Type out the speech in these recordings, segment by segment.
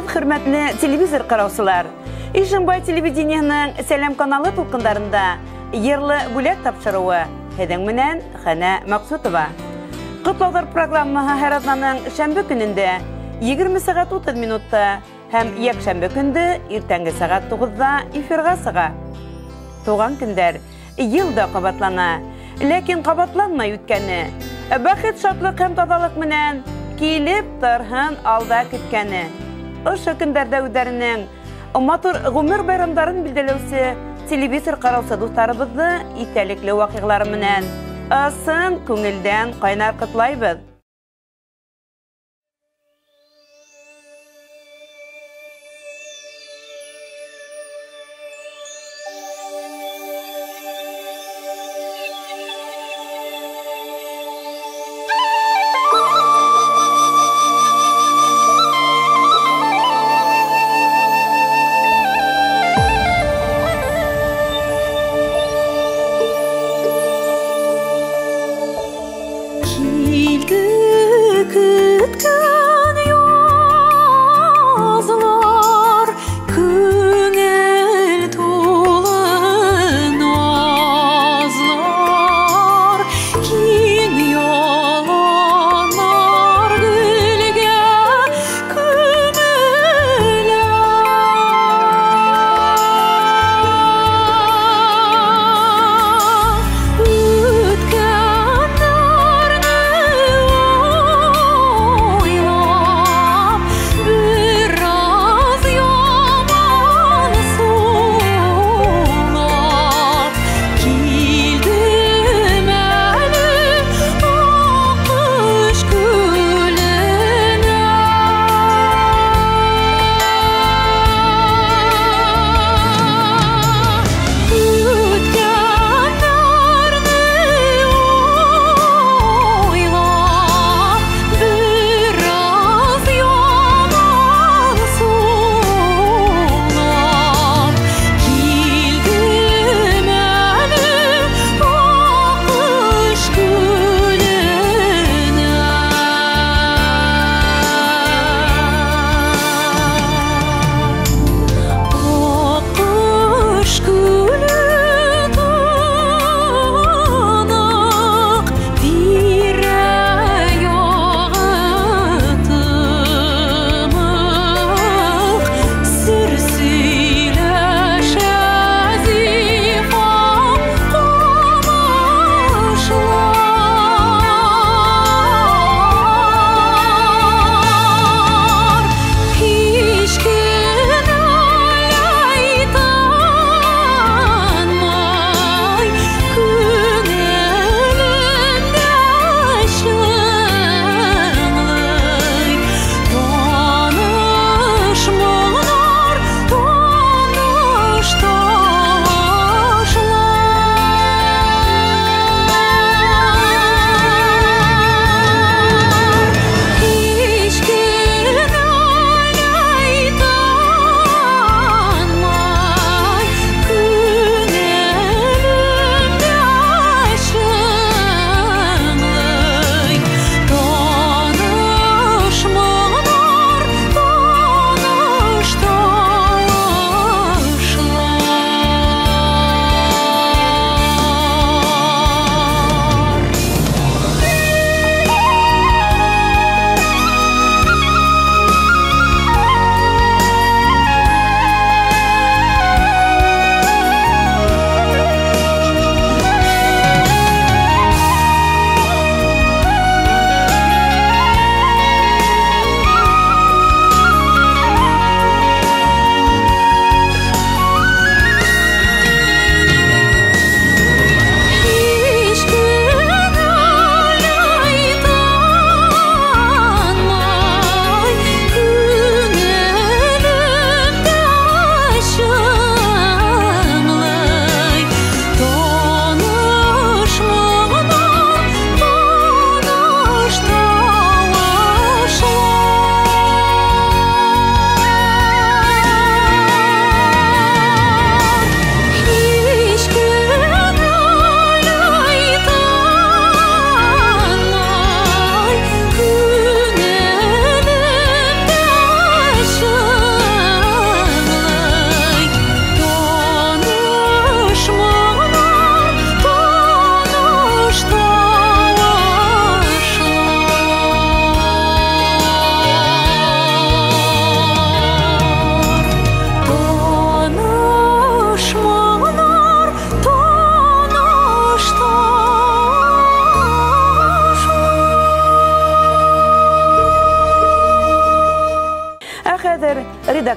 Иҫәнмеһегеҙ, хөрмәтле телевизор ҡараусылар. Ишембай телевидениеһының Сәләм каналы тулҡындарында йырлы бүләк тапшырыуы һеҙҙең менән Хәнә Маҡсутова. Ҡотлауҙар программаһы һәр аҙнаның шәмбе көнөндә 20 сәғәт 30 минутта һәм йәкшәмбе көндө иртәнге сәғәт 9-ҙа эфирға сыға. Туған көндәр йыл да ҡабатлана, ләкин ҡабатланмай үткәне. Бәхет, шатлыҡ һәм таҙалыҡ менән килеп торһон алда көткәне. Ошо көндәрҙә үҙҙәренең матур ғүмер байрамдарын билдәләүсе телевизор ҡараусы дуҫтарыбыҙҙы иҫтәлекле ваҡиғалары менән ысын күңелдән ҡайнар ҡотлайбыҙ. Килде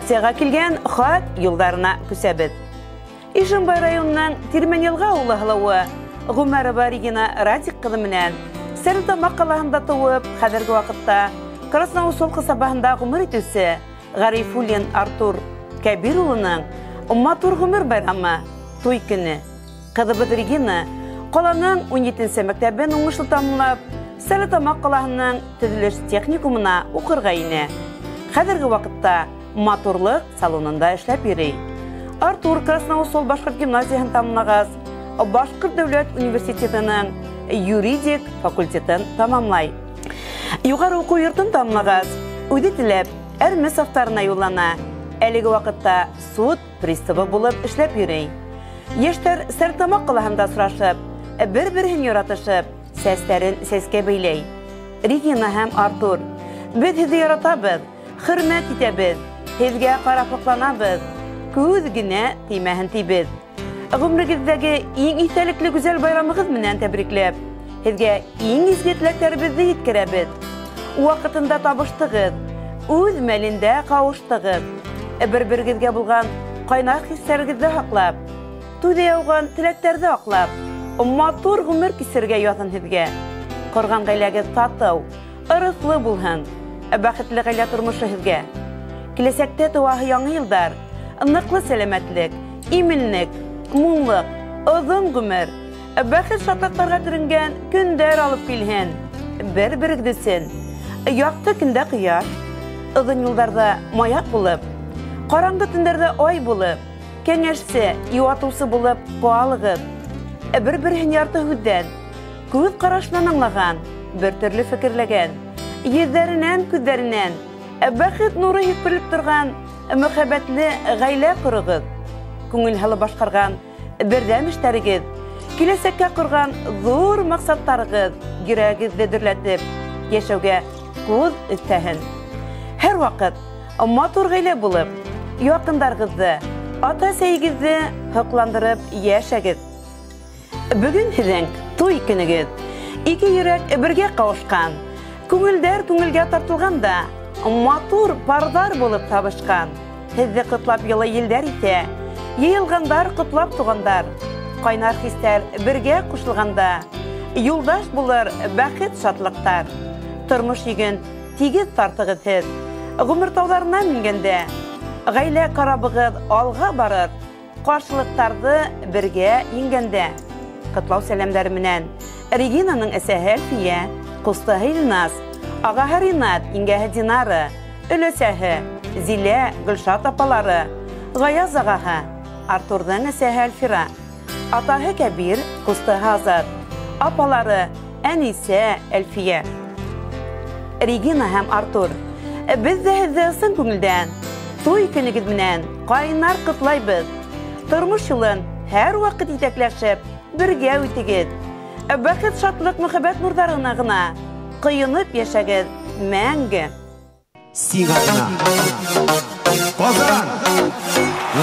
Редакцияға килгән хат юлдарына күсәбеҙ. Ишембай районының Тирмәнйылға ауылы һылыуы Ғүмәрова Регина Радик ҡыҙы менән Стәрлетамаҡ ҡалаһында тыуып, хәҙерге ваҡытта Красноусол ҡасабаһында ғүмер итеүсе Ғарифуллин Артур Кәбир улының матур ғүмер байрамы туй көнө. Ҡыҙыбыҙ Регина ҡаланың 17-нсе мәктәбен уңышлы тамамлап, Стәрлетамаҡ ҡалаһының төҙөлөш техникумына уҡырға инә. Хәҙерге ваҡытта матурлыҡ салонында эшләп йөрөй. Артур Красноусол башҡорт гимназияһын тамамлағас, Башҡорт дәүләт университетының юридик факультетын тамамлай. Юғары уҡыу йортон тамамлағас, үҙе теләп әрме сафтарына юллана. Әлеге ваҡытта суд приставы булып эшләп йөрөй. Йәштәр Стәрлетамаҡ ҡалаһында осрашып, бер-береһен яратышып, сәстәрен сәскә бәйләй. Регина һәм Артур, беҙ һеҙҙе яратабыҙ, хөрмәт итәбеҙ, һеҙгә ҡарап һоҡланабыҙ, күҙ генә теймәһен тибеҙ. Ғүмерегеҙҙәге иң иҫтәлекле гүзәл байрамығыҙ менән тәбрикләп, һеҙгә иң изге теләктәребеҙҙе еткерәбеҙ. Ваҡытында табыштығыҙ, үҙ мәлендә ҡауыштығыҙ. Бер-берегеҙгә булған ҡайнар хистәрегеҙҙе һаҡлап, түҙә яуған теләктәрҙе аҡлап, матур ғүмер кисергә яҙһын һеҙгә. Ҡорған ғаиләгеҙ татыу, ырыҫлы булһын, бәхетле ғаилә тормошо һеҙгә. Киләсәктә тыуаһы яңы йылдар, ныҡлы сәләмәтлек, именлек, муллыҡ, оҙон ғүмер, бәхет шатлыҡтарға төрөнгән көндәр алып килһен. Бер-берегеҙ өсөн яҡты көндә ҡояш, оҙон юлдарҙа маяҡ булып, ҡараңғы төндәрҙә ай булып, кәңәшсе, йыуатыусы булып ҡалығыҙ. Бер-береһен ярты һүҙҙән, күҙ ҡарашынан аңлаған, бер төрлө фекерләгән, йөҙҙәренән, күҙҙәренән бәхет нуры һипкелеп торған мөхәббәтле ғаилә ҡороғоҙ. Күңел һалып башҡарған берҙәм эштәрегеҙ, киләсәккә ҡорған ҙур маҡсаттарығыҙ йөрәгегеҙҙе дөрләтеп, йәшәүгә күҙ өҫтәһен. Һәр ваҡыт матур ғаилә булып, яҡындарығыҙҙы, ата-әсәйегеҙҙе һоҡландырып йәшәгеҙ. Бөгөн һеҙҙең туй көнөгөҙ. Ике йөрәк бергә ҡауышҡан, күңелдәр күңелгә тартылған да, матур парҙар булып табышҡан. Һеҙҙе ҡотлап йылы елдәр иҫә, йыйылғандар ҡотлап туғандар. Ҡайнар хистәр бергә ҡушылғанда, юлдаш булыр бәхет шатлыҡтар. Тормош йөген тигеҙ тартығыҙ һеҙ, ғүмер тауҙарына менгәндә, ғаилә карабығыҙ алға барыр, ҡаршылыҡтарҙы бергә еңгәндә. Ҡотлау сәләмдәре менән Регинаның әсәһе Әлфиә, ҡустыһы Илназ, ағаһы Ринат, еңгәһе Динара, өләсәһе Зилә, Гөлшат апалары, Ғаяз ағаһы, Артурҙың әсәһе Әлфира, атаһы Кәбир, ҡустыһы Азат, апалары Әнисә, Әлфиә. Регина һәм Артур, беҙ ҙә һеҙҙе ысын күңелдән туй көнөгөҙ менән ҡайнар ҡотлайбыҙ. Тормош юлын һәр ваҡыт етәкләшеп бергә үтегеҙ. Бәхет, шатлыҡ, мөхәббәт нурҙарына ғына ҡойоноп йәшәгеҙ мәңге. Сиңа гына. Казан!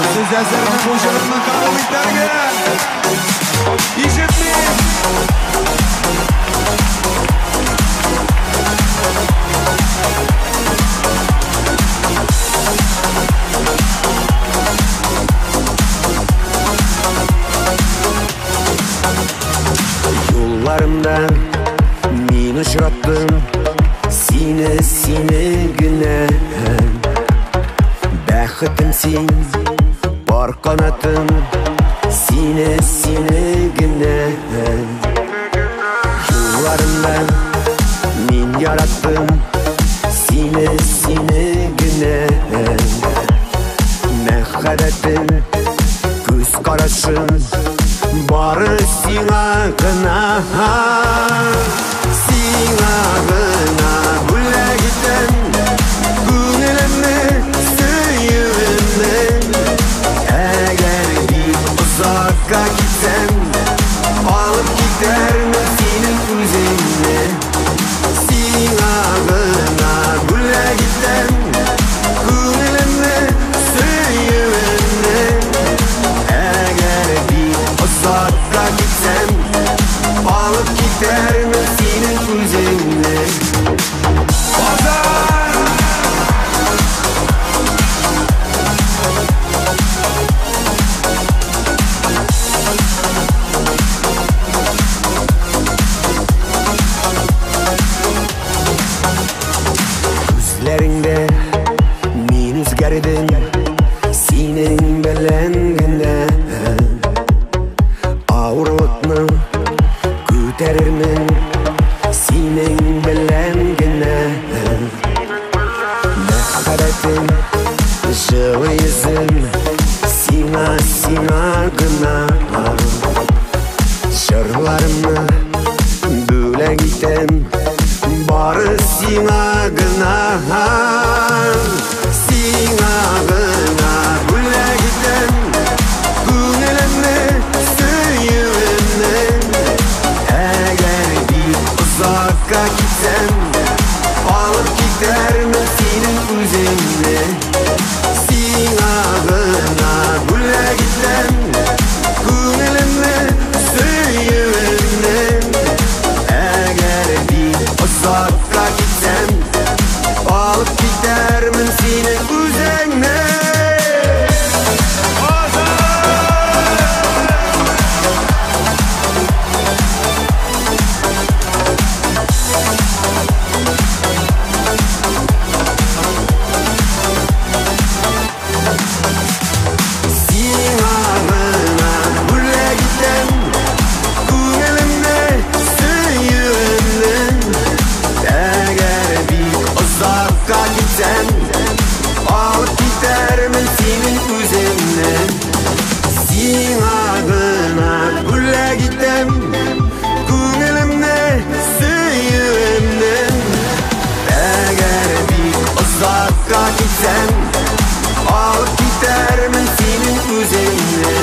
Сез әзерме бу җырны кабул итәргә? Ишетмим! Юлларымда мин очраттым сине, сине генә. Бәхетем син, бар канатым, сине, сине генә. Юлларымда мин яраттым сине, сине генә. Мәхәббәтем, күз карашым бары сиңа гына. Сиңа гына бүләк итәм күңелемне, сөюемне. Әгәр бик озакка китсәм, алып китәрмен синең үзеңне. Сиңа гына бүләк итәм күңелемне, сөюемне. Әгәр бик озакка китсәм, алып китәрмен синең үзеңне. Казан! Ауырлыкны күтәрермен синең белән генә. Мәхәббәтем, җылы йөзем сиңа, сиңа гына. Җырларымны бүләк итәм бары сиңа гына. Сиңа гына бүләк итәм күңелемне, сөюемне. Әгәр бик озакка китсәм, алып китәрмен синең үзеңне. Сиңа гына бүләк итәм күңелемне, сөюемне. Әгәр бик озакка китсәм, алып китәрмен синең үзеңне. Сиңа гына бүләк итәм күңелемне, сөюемне. Әгәр бик озакка китсәм, алып китәрмен синең үзеңне. Сиңа гына бүләк итәм күңелемне, сөюемне. Әгәр бик озакка китсәм, алып китәрмен синең үзеңне.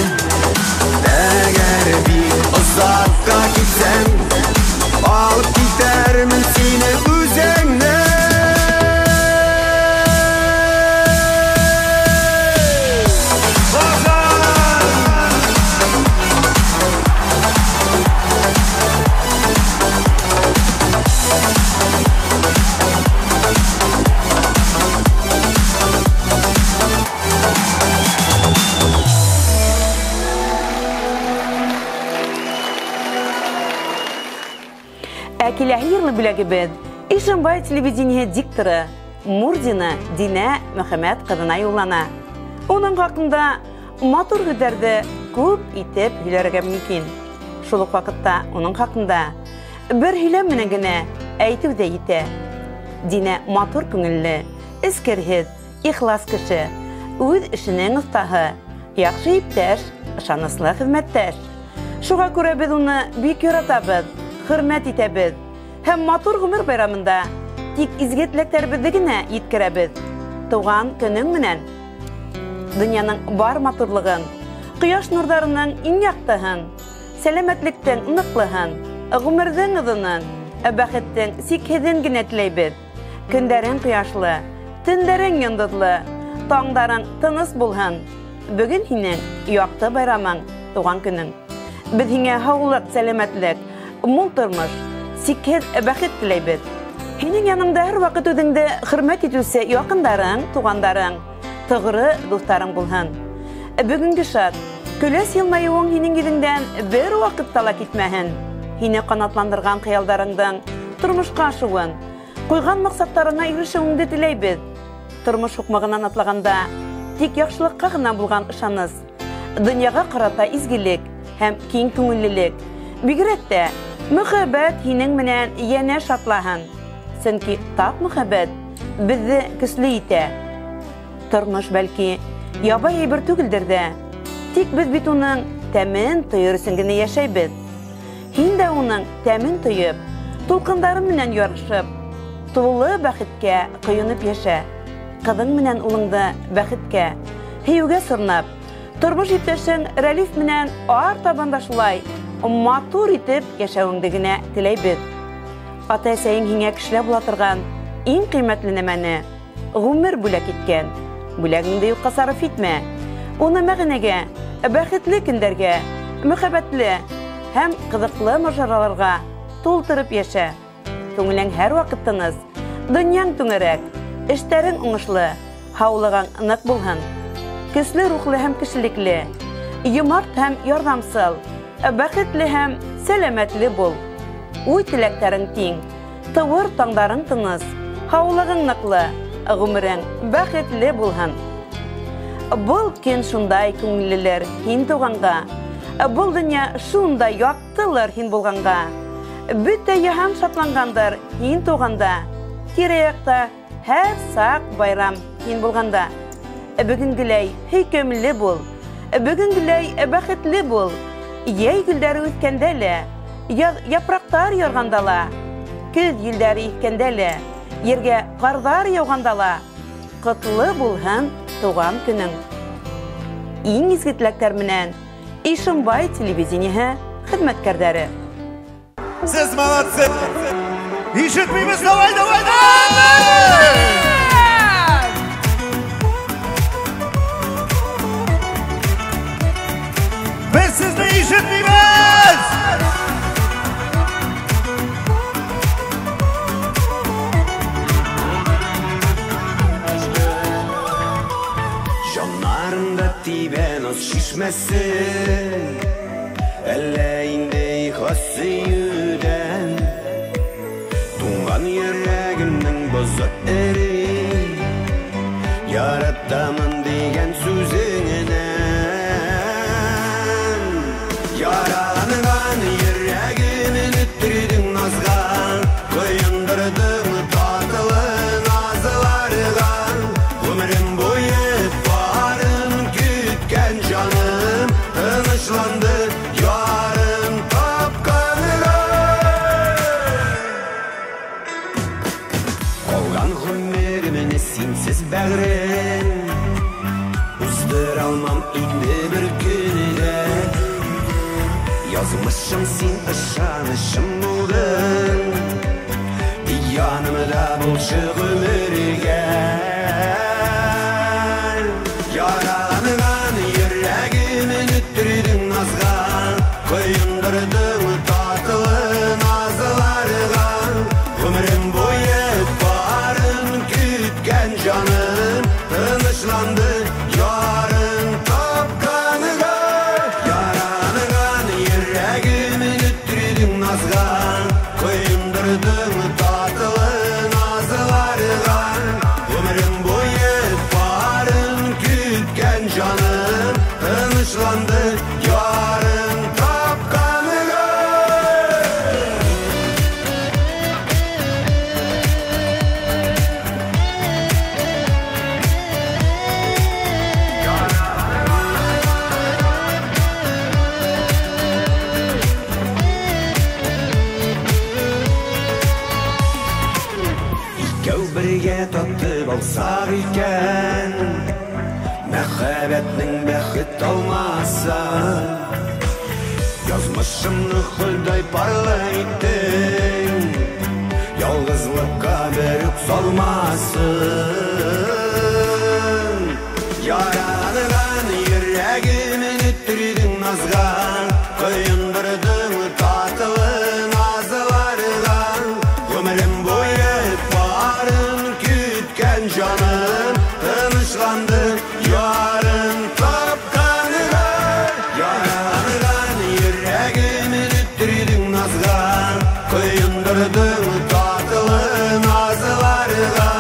Әгәр бик озакка китсәм, алып китәрмен сине үзеңне. Ә киләһе йырлы бүләгебеҙ Ишембай телевидение дикторы Мурзина Динә Мөхәммәт ҡыҙына юллана. Уның хаҡында матур һүҙҙәрҙе күп итеп һөйләргә мөмкин. Шул уҡ ваҡытта уның хаҡында бер һөйләм менән генә әйтеү ҙә етә. Динә матур күңелле, эскерһеҙ, ихлас кеше, үҙ эшенең оҫтаһы, яҡшы иптәш, ышаныслы хеҙмәттәш. Шуға күрә беҙ уны бик яратабыҙ, хөрмәт итәбеҙ һәм матур ғүмер байрамында тик изге теләктәребеҙҙе генә еткерәбеҙ. Тыуған көнөң менән! Донъяның бар матурлығын, ҡояш нурҙарының иң яҡтыһын, сәләмәтлектең ныҡлыһын, ғүмерҙең оҙонон, бәхеттең сикһеҙен генә теләйбеҙ. Көндәрең ҡояшлы, төндәрең йондоҙло, таңдарың тыныс булһын. Бөгөн һинең яҡты байрамың, тыуған көнөң. Беҙ һиңә һаулыҡ, сәләмәтлек, мул тормош, сикһеҙ бәхет теләйбеҙ. Һинең яныңда һәр ваҡыт үҙеңде хөрмәт итеүсе яҡындарың, туғандарың, тоғро дуҫтарың булһын. Бөгөнгө шат, көләс йылмайыуың һинең йөҙөңдән бер ваҡытта ла китмәһен. Һине ҡанатландырған хыялдарыңдың тормошҡа ашыуын, ҡуйған маҡсаттарыңа ирешеүеңде теләйбеҙ. Тормош һуҡмағынан атлағанда тик яҡшылыҡҡа ғына булған ышаныс, донъяға ҡарата изгелек һәм киң күңеллелек, бигерәк тә мөхәббәт һинең менән йәнә шатлаһын. Сөнки тап мөхәббәт беҙҙе көслө итә. Тормош бәлки ябай әйбер түгелдер ҙә, тик беҙ бит уның тәмен тойор өсөн генә йәшәйбеҙ. Һин дә уның тәмен тойоп, тулҡындары менән ярышып, тулы бәхеткә ҡойоноп йәшә. Ҡыҙың менән улыңды бәхеткә, һөйөүгә сорнап, тормош иптәшең Рәлиф менән артабан да шулай матур итеп йәшәүеңде генә теләйбеҙ. Ата-әсәйең һиңә кешелә була торған иң ҡиммәтле нәмәне ғүмер бүләк иткән. Бүләгеңде юҡҡа сарыф итмә. Уны мәғәнәгә, бәхетле көндәргә, мөхәббәтле һәм ҡыҙыҡлы мажараларға тултырып йәшә. Күңелең һәр ваҡыт тыныс, донъяң түңәрәк, эштәрең уңышлы, һаулығың ныҡ булһын. Көслө рухлы һәм кешелекле, йомарт һәм ярҙамсыл, бәхетле һәм сәләмәтле бул. Уй теләктәрең киң, тыуыр таңдарың тыныс, һаулығың ныҡлы, ғүмерең бәхетле булһын. Был көн шундай күңеллелер һин туғанға. Был донъя шундай яҡтылыр һин булғанға. Бөтә йыһан шатланғандыр һин тыуғанда. Тирә-яҡта һәр саҡ байрам һин булғанда. Бөгөнгөләй һөйкөмлө бул, бөгөнгөләй бәхетле бул. Йәй гөлдәре үҫкәндә лә, яҙ япраҡтар ярғанда ла, көҙ елдәре иҫкәндә лә, ергә ҡарҙар яуғанда ла, ҡотло булһын тыуған көнөң. Иң изге теләктәр менән Ишембай телевидениеһы хеҙмәткәрҙәре. Сез молодцы! Ишетмәйбеҙ, давай, давай, давай! Беҙ һеҙҙе ишетмәйбеҙ! Жанарымда тибә наз шишмәсе, әллә инде ихлас сөйөүҙән туңған йөрәгемдең боҙо эрей, яратамын тигән сүзеңдән. Яраланған йөрәгемде өттөрҙөң назға, ҡойондорҙоң татлы назларға. Ғүмерем буйы барын көткән жаным тынысланды ярын тапҡанға. Ҡалған ғүмеремде һинһеҙ бәғрем уҙҙыра алмам инде бер көн дә. Яҙмышым һин, ышанысым булдың, тик янымда булшы ғүмергә. Яраланған йөрәгемде өттөрҙөң назға, ҡойондорҙоң татлы назларға. Ғүмерем буйы барын көткән жаным тынысланды ярын тапҡанға. Яраланған йөрәгемде өттөрҙөң назға, ҡойондорҙоң татлы назларға. Ғүмерем буйы барын көткән жаным тынысланды ярын тапҡанға. Икәү бергә татып алсаҡ икән, мөхәббәтнең бәхет алмаса. Яҙмышымны Хоҙай парлы иттең, ялғыҙлыҡҡа бер үк салмасын. Яраланған йөрәгемде өттөрҙөң назға, ҡойондорҙоң татлы назларға. Ғүмерем буйы барын көткән жаным тынысланды ярын тапҡанға. Яраланған йөрәгемде өттөрҙөң назға, ҡойондорҙоң татлы назларға.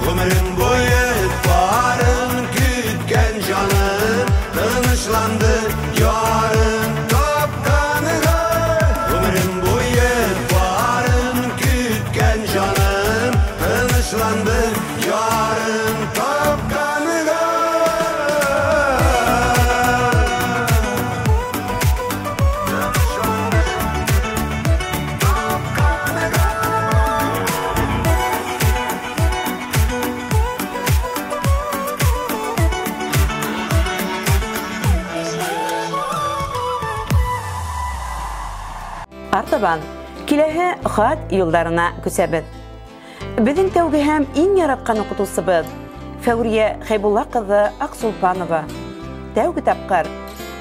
Ғүмерем буйы барын көткән жаным тынысланды ярын тапҡанға. Ғүмерем буйы барын көткән жаным тынысланды ярын тапҡанға. Артабан киләһе хат юлдарына күсәбеҙ. Беҙҙең тәүге һәм иң яратҡан уҡытыусыбыҙ Фәүриә Хәйбулла ҡыҙы Аҡсулпанова. Тәүге тапҡыр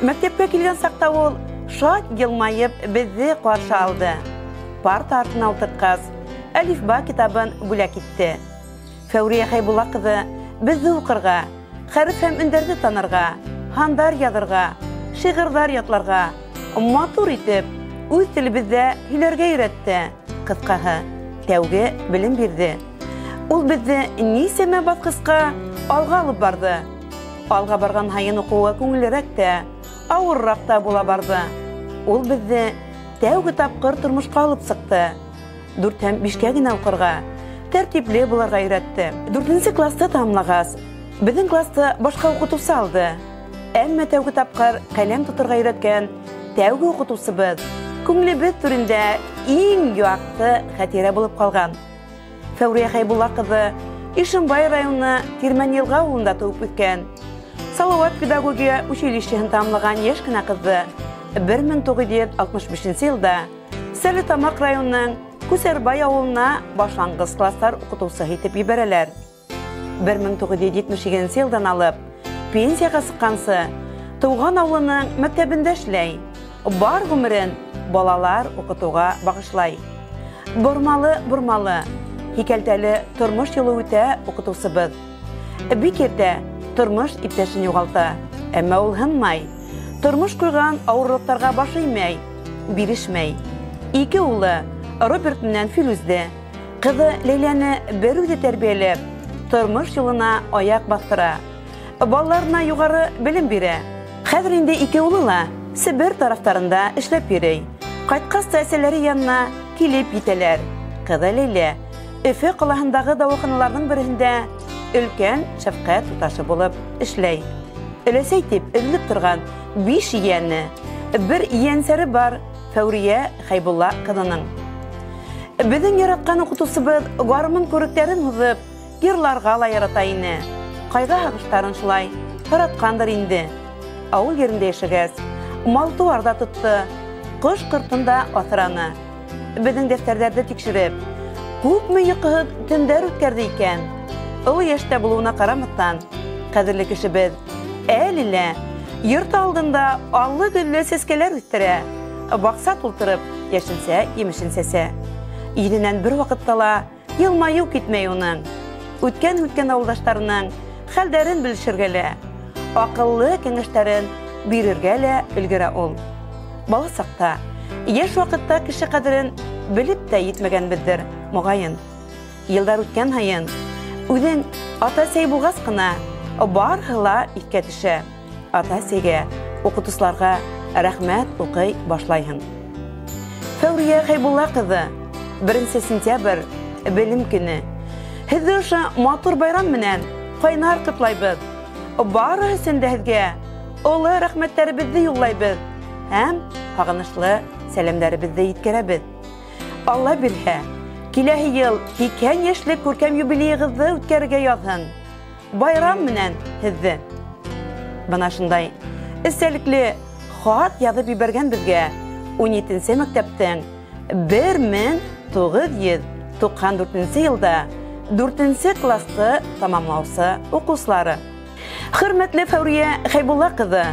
мәктәпкә килгән саҡта ул шат йылмайып беҙҙе ҡаршы алды. Парта артына ултыртҡас, әлифба китабын бүләк итте. Фәүриә Хәйбулла ҡыҙы беҙҙе уҡырға, хәреф һәм өндәрҙе танырға, һандар яҙырға, шиғырҙар ятларға, матур итеп үҙ телебеҙҙә һөйләргә өйрәтте. Ҡыҫҡаһы, тәүге белем бирҙе. Ул беҙҙе нисәмә баҫҡысҡа алға алып барҙы. Алға барған һайын уҡыуға күңеллерәк тә, ауырыраҡ та була барҙы. Ул беҙҙе тәүге тапҡыр тормошҡа алып сыҡты. 4 һәм 5-кә генә уҡырға, тәртипле булырға өйрәтте. 4-нсе класты тамамлағас, беҙҙең класты башҡа уҡытыусы алды. Әммә тәүге тапҡыр ҡәләм тоторға өйрәткән тәүге уҡытыусыбыҙ күңелебеҙ түрендә иң яҡты хәтирә булып ҡалған. Фәүриә Хәйбулла ҡыҙы Ишембай районы Тирмән Йылға ауылында тыуып үҫкән. Салауат педагогия училищеһын тамамлаған йәш кенә ҡыҙҙы 1965 йылда Стәрлетамаҡ районының Күсәрбай ауылына башланғыс класстар уҡытыусыһы итеп ебәрәләр. 1972 йылдан алып пенсияға сыҡҡансы тыуған ауылының мәктәбендә эшләй, бар ғүмерен балалар уҡытыуға бағышлай. Бормалы-бормалы, һикәлтәле тормош юлы үтә уҡытыусыбыҙ. Бик иртә тормош иптәшен юғалта, әммә ул һынмай. Тормош ҡуйған ауырлыҡтарға баш эймәй, бирешмәй. Ике улы Роберт менән Филүзде, ҡыҙы Ләйләне бер үҙе тәрбиәләп, тормош юлына аяҡ баҫтыра. Балаларына юғары белем бирә. Хәҙер инде ике улы ла Себер тарафтарында эшләп йөрөй. Ҡайтҡас та әсәләре янына килеп етәләр. Ҡыҙы Ләйлә Өфө ҡалаһындағы дауаханаларҙың береһендә өлкән шәфҡәт туташы булып эшләй. Өләсәй тип өҙөлөп торған 5 ейәне, бер ейәнсәре бар Фәүриә Хәйбулла ҡыҙының. Беҙҙең яратҡан уҡытыусыбыҙ гармун күректәрен һуҙып, йырларға ла ярата ине. Ҡайғы һағыштарын шулай таратҡандыр инде. Ауыл ерендә йәшәгәс, мал-тыуар ҙа тотто, ҡош-ҡортон да аҫраны. Беҙҙең дәфтәрҙәрҙе тикшереп, күпме йоҡоһоҙ төндәр үткәрҙе икән. Оло йәштә булыуына ҡарамаҫтан, ҡәҙерле кешебеҙ әле лә йорт алдында аллы-гөллө сәскәләр үҫтерә, баҡса тултырып йәшелсә емешен сәсә. Йөҙөнән бер ваҡытта ла йылмайыу китмәй уның. Үткән-һүткән ауылдаштарының хәлдәрен белешергә лә, аҡыллы кәңәштәрен бирергә лә өлгөрә ул. Бала саҡта, йәш ваҡытта кеше ҡәҙерен белеп тә етмәгәнбеҙҙер, моғайын. Йылдар үткән һайын үҙең ата-әсәй булғас ҡына барыһы ла иҫкә төшә. Ата-әсәйгә, уҡытыусыларға рәхмәт уҡый башлайһың. Фәүриә Хәйбулла ҡыҙы, 1 сентябрь белем көнө. Һеҙҙе ошо матур байрам менән ҡайнар ҡотлайбыҙ. Барыһы өсөн дә һеҙгә оло рәхмәттәребеҙҙе юллайбыҙ һәм һағынышлы сәләмдәребеҙҙе еткерәбеҙ. Алла бирһә, киләһе йыл 80 йәшлек күркәм юбилейығыҙҙы үткәрергә яҙһын. Байрам менән һеҙҙе. Бына шундай эстәлекле хат яҙып ебәргән беҙгә 17-нсе мәктәптең 1994 йылда 4-нсе класты тамамлаусы уҡыусылары. Хөрмәтле Фәүриә Хәйбулла ҡыҙы,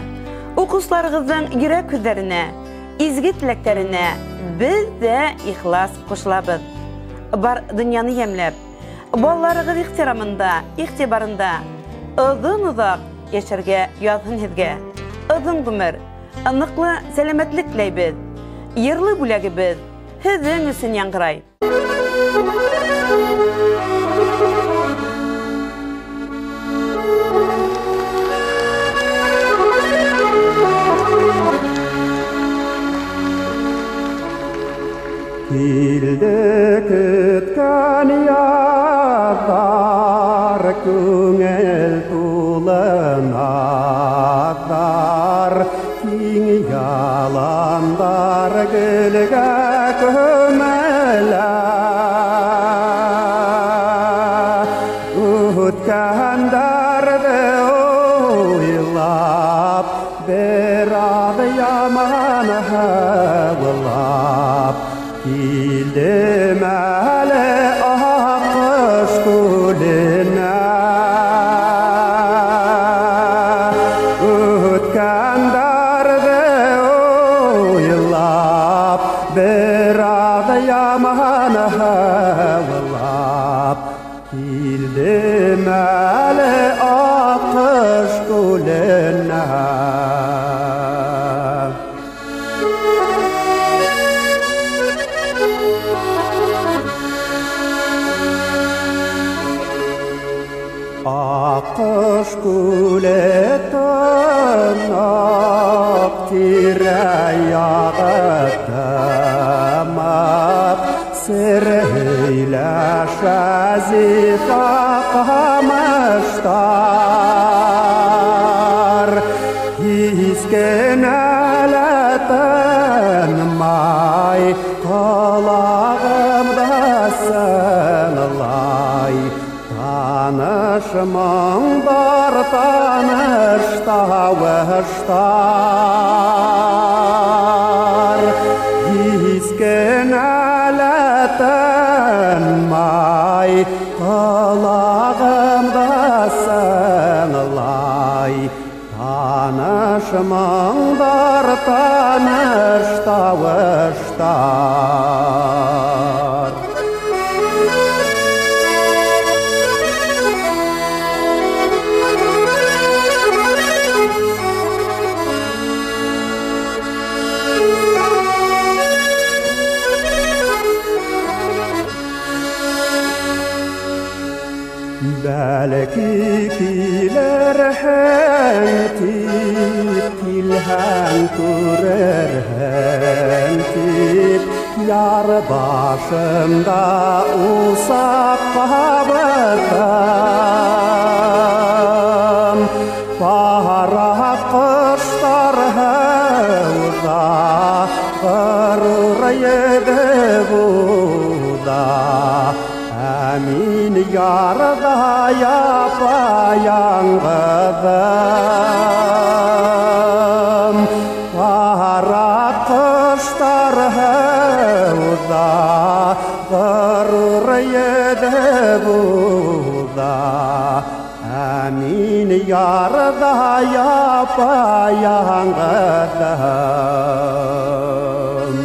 уҡыусыларығыҙҙың йөрәк һүҙҙәренә, изге теләктәренә беҙ ҙә ихлас ҡушылабыҙ. Бар донъяны йәмләп, балаларығыҙ ихтирамында, иғтибарында оҙон-оҙаҡ йәшәргә яҙһын һеҙгә. Оҙон ғүмер, ныҡлы сәләмәтлек теләйбеҙ. Йырлы бүләгебеҙ һеҙҙең өсөн яңғырай. Килде көткән яҙҙар, күңел тулы наҙҙар, киң яландар гөлгә күмелә. Үткәндәрҙе уйлап, бер аҙ яман һыулап, килдем әле Аҡҡош күленә. Үткәндәрҙе уйлап, бер аҙ яман һыулап, килдем әле Аҡҡош күленә. Аҡҡош күле тын Тымып сер һөйләшә зифа ҡамыштар. Һис кенә лә тынмай, ҡолағымда сыңлай. Таныш моңдар, таныш тауыштар. Һис кенә лә тынмай, ҡолағымда сыңлай. Таныш моңдар, таныш тауыштар. Бәлки килерһең тип, килһәң күрерһең тип, яр башында усаҡ ҡабыҙҙым. Ҡара ҡоштар һыуҙа, ғорур йөҙөп уҙа. Ә мин ярҙа япа-яңғыҙым. Ҡара ҡоштар һыуҙа, ғорур йөҙөп уҙа. Ә мин ярҙа япа-яңғыҙым.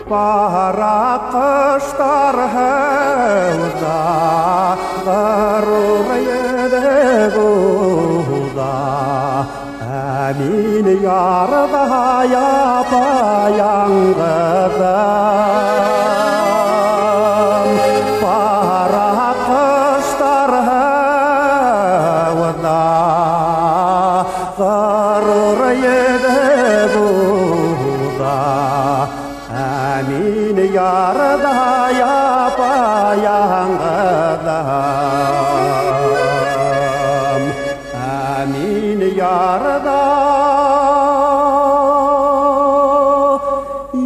Ҡара ҡоштар һыуҙа, ғорур йөҙөп уҙа. Ә мин ярҙа япа-яңғыҙым. Ҡара ҡоштар һыуҙа, ғорур йөҙөп уҙа. Ә мин ярҙа япа-яңғыҙым. Ә мин ярҙа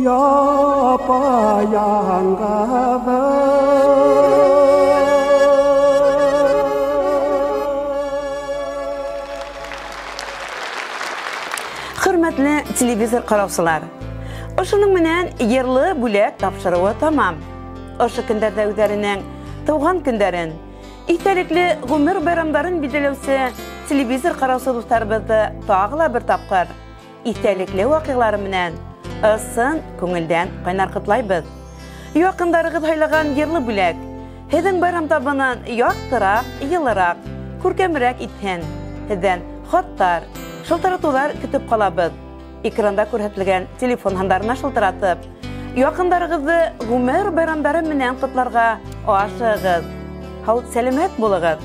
япа-яңғыҙым. Хөрмәтле телевизор ҡараусылар, ошоноң менән йырлы бүләк тапшырыуы тамам. Ошо көндәрҙә үҙҙәренең тыуған көндәрен, иҫтәлекле ғүмер байрамдарын билдәләүсе телевизор ҡараусы дуҫтарыбыҙҙы тағы ла бер тапҡыр иҫтәлекле ваҡиғалары менән ысын күңелдән ҡайнар ҡотлайбыҙ. Яҡындарығыҙ һайлаған йырлы бүләк һеҙҙең байрам табынын яҡтыраҡ, йылыраҡ, күркәмерәк итһен. Һеҙҙән хаттар, шылтыратыуҙар көтөп ҡалабыҙ. Экранда күрһәтелгән телефон һандарына шылтыратып, яҡындарығыҙҙы ғүмер байрамдары менән ҡотларға ашығыҙ. Һау сәләмәт булығыҙ.